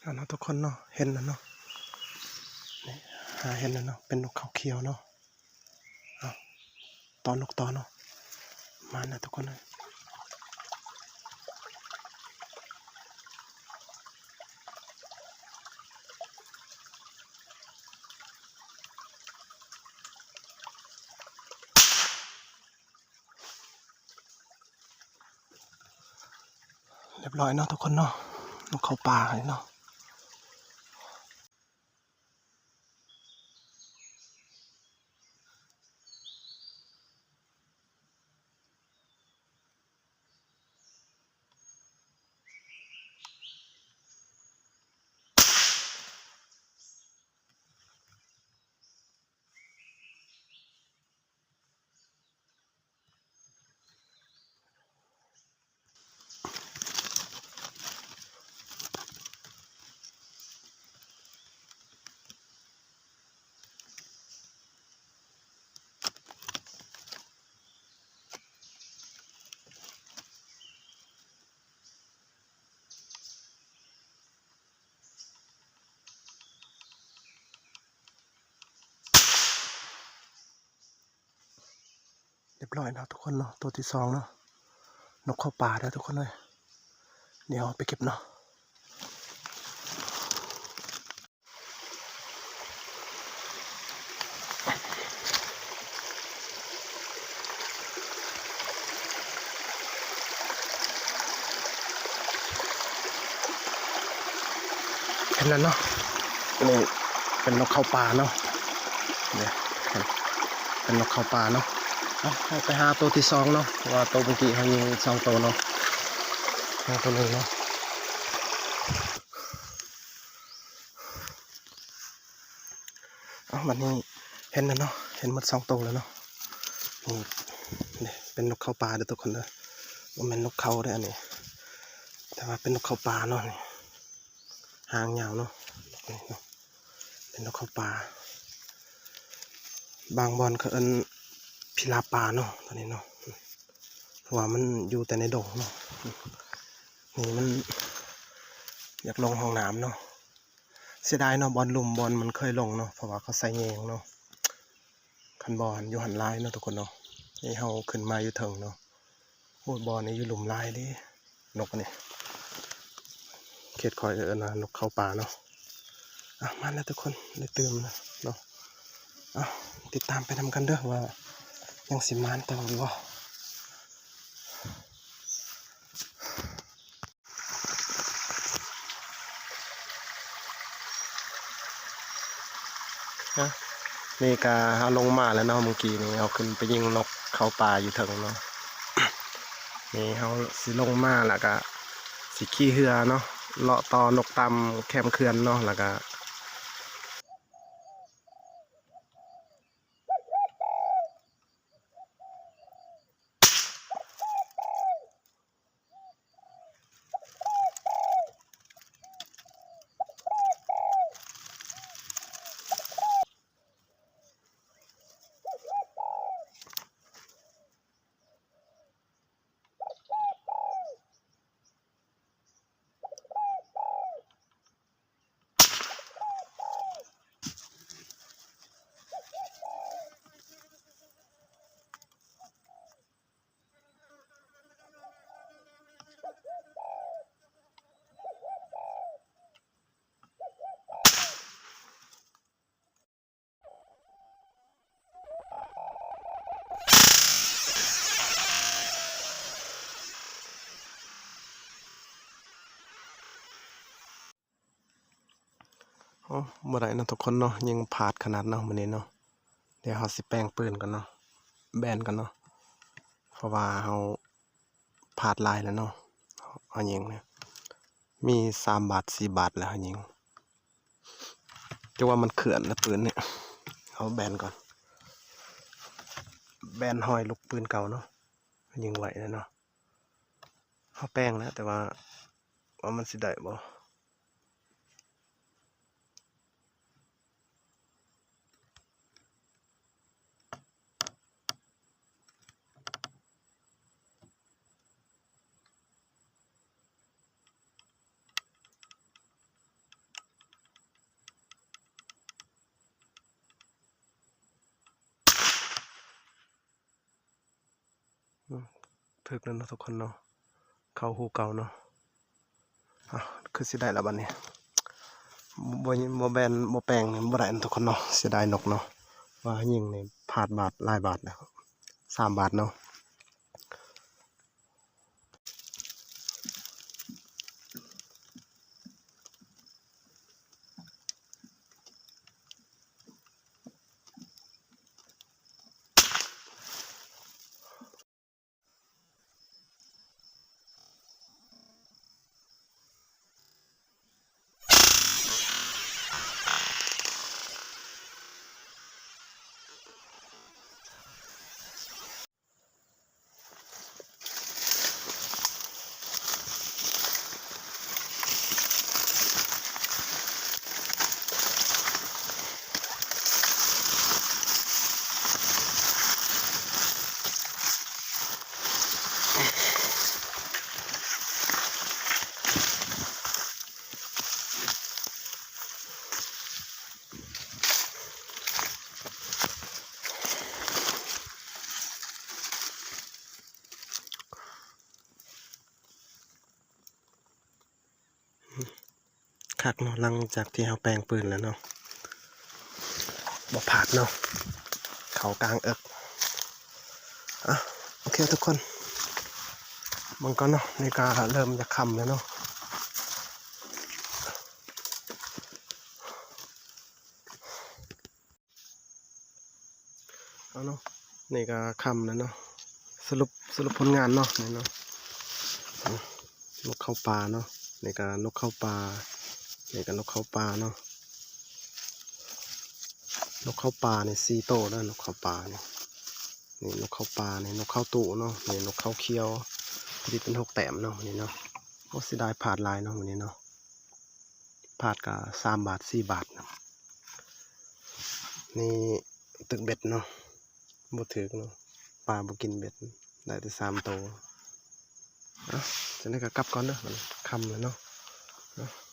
ເອົາເນາະທຸກຄົນເນາະ ເຫັນແລ້ວເນາະ ນີ້ ຫາເຫັນແລ້ວເນາະ ເປັນນົກເຂົາຂຽວເນາະ. ເອົາ ຕໍ່ນົກຕໍ່ເນາະ ມາແລ້ວທຸກຄົນເອີຍ. ຮຽບຮ້ອຍເນາະທຸກຄົນເນາະ ນົກເຂົາປ່າເນາະ. ຮຽບຮ້ອຍເນາະທຸກຄົນເນາະ ໂຕທີສອງເນາະ ນົກເຂົາປ່າເດີທຸກຄົນເອີຍ. ດຽວເຮົາໄປເກັບເນາະ. ເຫັນແລ້ວເນາະ ນີ້ເປັນນົກເຂົາປ່າເນາະ ນີ້ເປັນນົກເຂົາປ່າເນາະ. ເອົາ ເຮົາໄປຫາໂຕທີສອງເນາະ ເພາະວ່າໂຕເມື່ອກີ້ເຮົາຍິງສອງໂຕເນາະ ຫາໂຕໜຶ່ງເນາະ. ເອົາ ບັດນີ້ເຫັນແລ້ວເນາະ ເຫັນໝົດສອງໂຕແລ້ວເນາະ. ນີ້ ນີ້ເປັນນົກເຂົາປ່າເດີທຸກຄົນເດີ ບໍ່ແມ່ນນົກເຂົາເດີອັນນີ້ ແຕ່ວ່າເປັນນົກເຂົາປ່າເນາະ. ນີ້ຫາງຍາວເນາະ ນີ້ເນາະ ເປັນນົກເຂົາປ່າ ບາງບ່ອນເຂົາເອີ້ນພິລາບປ່າເນາະ ໂຕນີ້ເນາະ ເພາະວ່າມັນຢູ່ແຕ່ໃນດົງເນາະ. ນີ້ມັນຢາກລົງຫ້ອງນ້ຳເນາະ. ເສຍດາຍເນາະ ບ່ອນລຸ່ມບ່ອນມັນເຄີຍລົງເນາະ ເພາະວ່າເຂົາໃສ່ແຍງເນາະ. ຄັນບໍ່ຫັ້ນຢູ່ຫັ້ນຫຼາຍເນາະທຸກຄົນເນາະ. ນີ້ເຮົາຂຶ້ນມາຢູ່ເທິງເນາະ. ໂອ້ຍ ບ່ອນນີ້ຢູ່ລຸ່ມຫຼາຍເດ້ ນົກອັນນີ້ ເຂດຂ້ອຍເອີ້ນວ່ານົກເຂົາປ່າເນາະ. ອ່ະ ມາແລ້ວທຸກຄົນ ໄດ້ຕື່ມແລ້ວເນາະ. ອ່ະ ຕິດຕາມໄປນຳກັນເດີວ່າຍັງຊິໝານຕໍ່ຢູ່ບໍ່. ນະ ນີ້ກະເຮົາລົງມາແລ້ວເນາະ ເມື່ອກີ້ນີ້ເຮົາຂຶ້ນໄປຍິງນົກເຂົາປ່າຢູ່ເທິງເນາະ. ນີ້ເຮົາຊິລົງມາ ແລ້ວກະຊິຂີ່ເຮືອເນາະ ເລາະຕໍ່ນົກຕາມແຄມເຂື່ອນເນາະ ແລ້ວກະ ໂອ້ ບໍ່ໄດ້ເນາະທຸກຄົນເນາະ ຍິງພາດຂະໜາດເນາະມື້ນີ້ເນາະ. ດຽວເຮົາຊິແປງປືນກ່ອນເນາະ ແບນກ່ອນເນາະ ເພາະວ່າເຮົາພາດຫຼາຍແລ້ວເນາະ. ເຮົາຍິງນີ້ມີສາມບາດ ສີ່ບາດແລ້ວ ເຮົາຍິງ ຈັກວ່າມັນເຄື່ອນແລ້ວປືນນີ້. ເຮົາແບນກ່ອນ ແບນຮອຍລູກປືນເກົ່າເນາະ ຍິງໄວ້ແລ້ວເນາະ. ເຮົາແປງແລ້ວ ແຕ່ວ່າ ວ່າມັນຊິໄດ້ບໍ່? ໂ ອືມ ຖືກແລ້ວເນາະທຸກຄົນເນາະ ເຂົ້າຮູເກົ່າເນາະ. ອາ ຄືຊິໄດ້ລະບັດນີ້ ບໍ່ ບໍ່ແບນ ບໍ່ແປງນີ້ບໍ່ໄດ້ເນາະທຸກຄົນເນາະ ເສຍດາຍນົກເນາະ ວ່າຍິງນີ້ພາດບາດ ຫຼາຍບາດແລ້ວ ສາມບາດເນາະ. ຄັກເນາະ ຫຼັງຈາກທີ່ເຮົາແປງປືນແລ້ວເນາະ ບໍ່ພາດເນາະ ເຂົ້າກາງເອິກ. ອາ ໂອເຄທຸກຄົນ ເບິ່ງກ່ອນເນາະ ນີ້ກະເລີ່ມຈະຄ່ຳແລ້ວເນາະ. ເອົາເນາະ ນີ້ກະຄ່ຳແລ້ວເນາະ ສະຫຼຸບ ສະຫຼຸບຜົນງານເນາະ ນີ້ເນາະ ນົກເຂົ້າປ່າເນາະ ນີ້ກະນົກເຂົ້າປ່າ ນີ້ກະນົກເຂົ້າປ່າເນາະ ນົກເຂົ້າປ່ານີ້ສີ່ໂຕເດີ ນົກເຂົ້າປ່ານີ້ ນີ້ນົກເຂົ້າປ່ານີ້ ນົກເຂົ້າຕູ້ເນາະ ນີ້ນົກເຂົ້າຂຽວ ພໍດີເປັນຫົກແຕ້ມເນາະ ມື້ນີ້ເນາະ. ໂອ້ ເສຍດາຍພາດຫຼາຍເນາະ ມື້ນີ້ເນາະ. ພາດກະສາມບາດສີ່ບາດ. ນີ້ຕຶກເບັດເນາະ ບໍ່ຖືກເນາະ ປາບໍ່ກິນເບັດ ໄດ້ແຕ່ສາມໂຕ. ເອົ້າ ຈັ່ງໃດກະກັບກ່ອນເດີ ຄ່ຳແລ້ວເນາະ ເນາະ.